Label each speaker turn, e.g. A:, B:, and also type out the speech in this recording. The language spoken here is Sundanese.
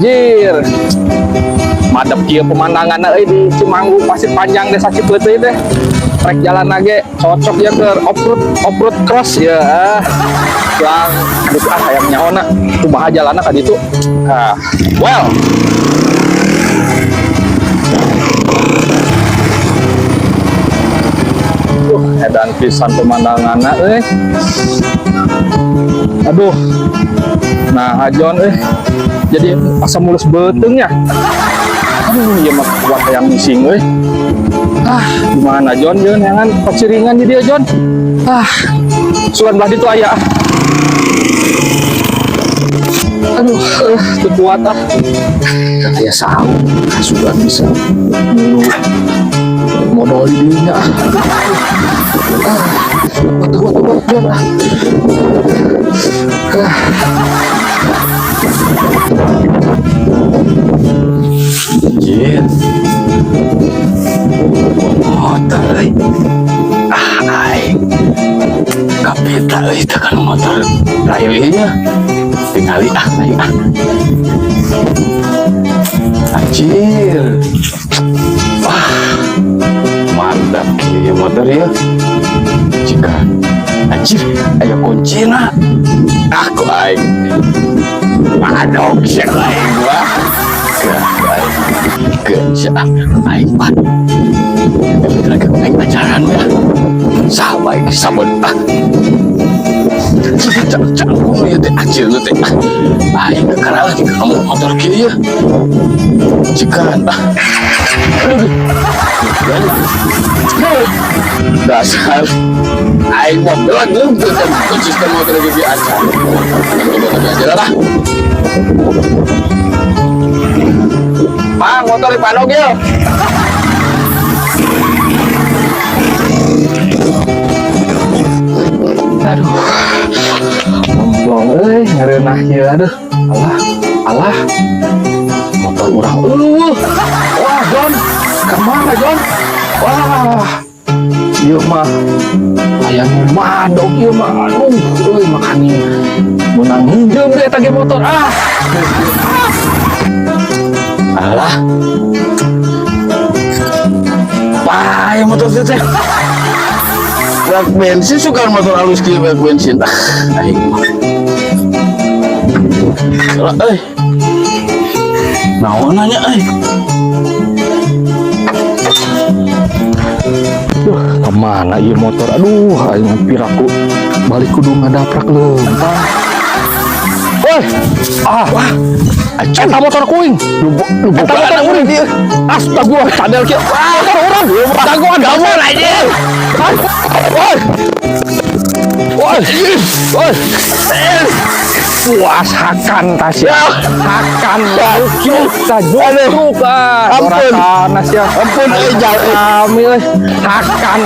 A: Jir. Madep kieu pemandangan euy di Cimanggu, Pasir Panjang, Desa Cipeuteuy teh. Trek jalan ge cocok ya ke off-road, off-road cross ya. Ah. Yang aduh, ah, hayang nyaona kumaha jalanna ka ditu. Ah, well. Edan pisan pemandanganna euy. Aduh. Nah, Hajon euy. Jadi asa mulus beuteung nya. Aduh, ieu mah kuat hayang ngising euy. Ah, gimana Jon, Jon, jangan paciringan di dia Jon. Ah, sugan belah ditu aya. Aduh, teu kuat ah. Aya saung, sugan bisa ngilu modal di dinya ah. Ah, kuat kuat kuat Jon ah. Ah.
B: Anjir. Motor euy. Ah, aing. Kapita euy teh kan motor rail ieu nya. Tingali ah aing ah. Anjir. Wah. Mantap kieu motor ya. Jika anjir aya kuncina. Aku aing. Aduh, sia aing wah. Gak, aing mah. Lagi aing ajaran ya. Sama aing sabun ah. Cak canggung ya teh anjir lu teh. Aing kekeran kamu motor kieu ya. Cikan ah. Aduh. Dasar aing mau belag tuh sistem motor lagi biasa. Aja lah.
A: Mang, motor di Panog ya. Aduh. Memplong euy, ngareunah ieu aduh. Alah, alah. Motor urang eueuh. Wah, Jon. Kemana, Jon? Wah. Ieu mah aya nu madog ieu mah. Aduh, euy makani meunang hinjeum deh eta ge motor ah.
B: Alah. Pae motor teh. Bak bensin suka motor halus kieu bak bensin. Ah, aing mah. Alah euy. Naon nanya euy?
A: Duh, kemana ieu motor? Aduh, aing piraku balik kudu ngadaprak leumpang. Woi, ah,
B: Wah,
A: eta motor kuing.
B: lu lu
A: Eta motor
B: bukaan
A: kuing.
B: dia.
A: Astagfirullah, cadel kieu. Wah, motor urang. Jagoan
B: Kabur aja.
A: Woi. Woi. Woi. Puas hakan tas ya. Hakan jujuk ta jujuk ah.
B: Ampun.
A: Panas ya.
B: Ampun euy jauh.
A: Kami euy. Hakan.